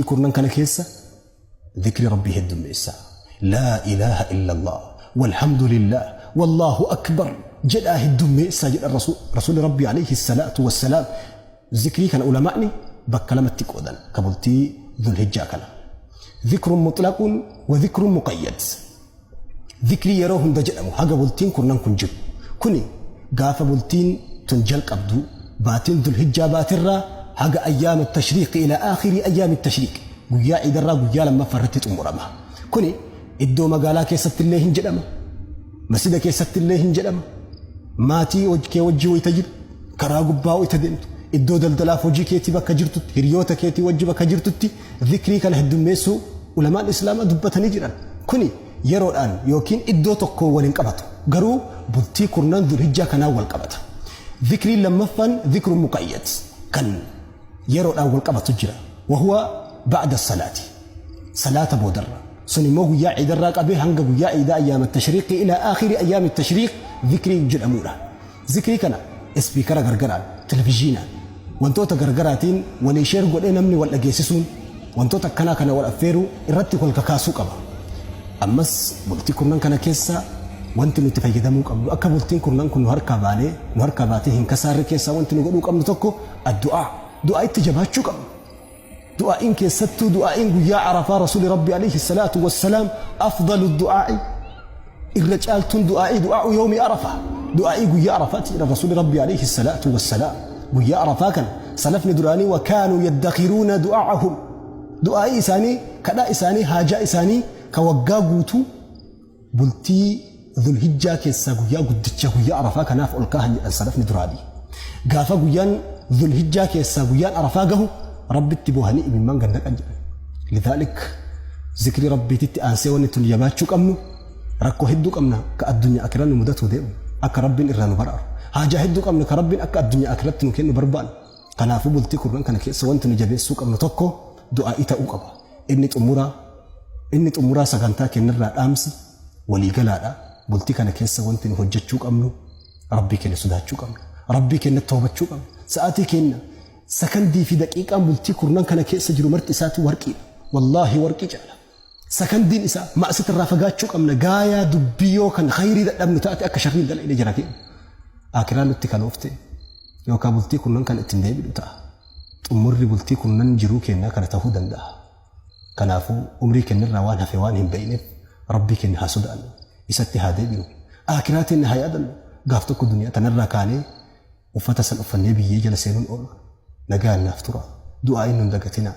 Bultii kurnan kana keessa dhikri Rabbii heddummeessaa. Laa ilaaha illallah walhamdulillah wallaahu akbar jedhaa heddummeessaa jedhan Rasuulli Rabbii alayhi salaatu wassalaam. Zikrii kana ulamaa'ni bakka lamatti qoodan ka bultii Dhulhijjaa kana. Dhikrun muxlaquun wa dhikrun muqayyad. Dhikrii yeroo hunda jedhamu haga bultiin kurnan kun jiru. Kuni gaafa bultiin tun jalqabdu baatiin Dhulhijjaa baatirraa haga ayyaama tashriiqi ila aakhirii ayyaami tashriiq guyyaa ciidarraa guyyaa lammaffaa irratti xumurama. Kuni iddoo magaalaa keessatti illee hin jedhama. Masjida keessatti illee hin jedhama. Maatii kee wajjii wayita jiru, karaa gubbaa wayita deemtu, iddoo daldalaaf hojii keetii bakka jirtutti, hiriyoota keetii wajji bakka jirtutti dhikrii kana heddummeessuu ulamaan Islaamaa dubbatanii jiran. Kuni yeroodhaan yookiin iddoo tokkoon wal hin qabatu. Garuu bultii kurnan Dhulhijjaa kanaan wal qabata. Dhikriin lammaffaan dhikru muqayyad kan yeroodhaan wal qabatu jira. Wahuwa ba'da salaati. Salaata boodarra. Sun immoo guyyaa ciidarraa qabee hanga guyyaa ciidaa ayyaama tashriiqii ilaa aakhiri ayyaami tashriiq dhikrii jedhamuudha. Zikrii kana ispiikara gargaraan, televizhiinaan, wantoota gargaraatiin walii sheer godhee namni wal dhageessisuun wantoota akkanaa kana wal affeeruu irratti wal kakaasuu qaba. Ammas bultii kurnan kana keessa wanti nuti fayyadamuu qabnu akka bultiin kurnan kun nu harkaa baanee nu harkaa baatee hin kasaarre keessaa wanti nu godhuu qabnu tokko addu'aa. Du'aa itti jabaachuu qabna. Du'aa'iin keessattuu du'aa'iin guyyaa Arafaa Rasuuli Rabbi alayhi salaatu wassalaam afdalu du'aa'i irra caaltuun du'aa'ii du'aa'u yoomi Arafaa du'aa'ii guyyaa Arafaati jedhan Rasuuli Rabbi alayhi salaatu wassalaam guyyaa Arafaa kana salafni duraanii wa kaanuu yaddakhiruuna du'aa'ahum du'aa'ii isaanii kadhaa isaanii haajaa isaanii ka waggaa guutuu Bultii Dhulhijjaa keessaa guyyaa guddicha guyyaa Arafaa kanaaf ol kaahan jedhan salafni duraanii. Gaafa guyyaan Dhulhijjaa keessaa guyyaan Arafaa gahu Rabbitti boohanii imimmaan gad naqan jedhan. Lidhaalik zikrii Rabbiititti aansee wanni tun jabaachuu qabnu rakkoo hedduu qabna ka addunyaa akiraa nu mudatuu deemu akka Rabbiin irraa nu baraaru. Haajaa hedduu qabna ka Rabbiin akka addunyaa akiratti nu kennu barbaannu. Kanaafuu bultii kurnan kana keessa wanti nu jabeessuu qabnu tokko du'aa'ii ta'uu qaba. Inni xumuraa Inni xumuraa sagantaa keenyarraa dhaamsi walii galaadha. Bultii kana keessa wanti nu hojjechuu qabnu Rabbii keenya sodaachuu qabna. Rabbii keenya toobachuu qabna. Sa'aatii keenya sakandii fi daqiiqaan bultii kurnan kana keessa jiru marti isaatu warqiidha. Wallaahi warqii caala. Sakandiin isaa ma'asita irraa fagaachuu qabna. Gaayaa dubbii yoo kan khayrii dadhabnu taate akka sharrii hin dalagne jira keenya. Akiraan nutti kaloofte yookaan bultii kurnan kana ittiin deebinu ta'a. Xumurri bultii kurnan jiruu keenyaa kana tahuu danda'a. Kanaafuu umrii keenyarraa waan hafe waan hin beekneef Rabbii keenya haa sodaannu. Isatti haa deebinu. Aakiraa teenya haa yaadannu. Gaaf tokko duniyaa tanarraa kaanee uffata san uffannee biyyee jala seenuun oolu. Nagaan naaf tura. Du'aa'iin nun dagatinaa.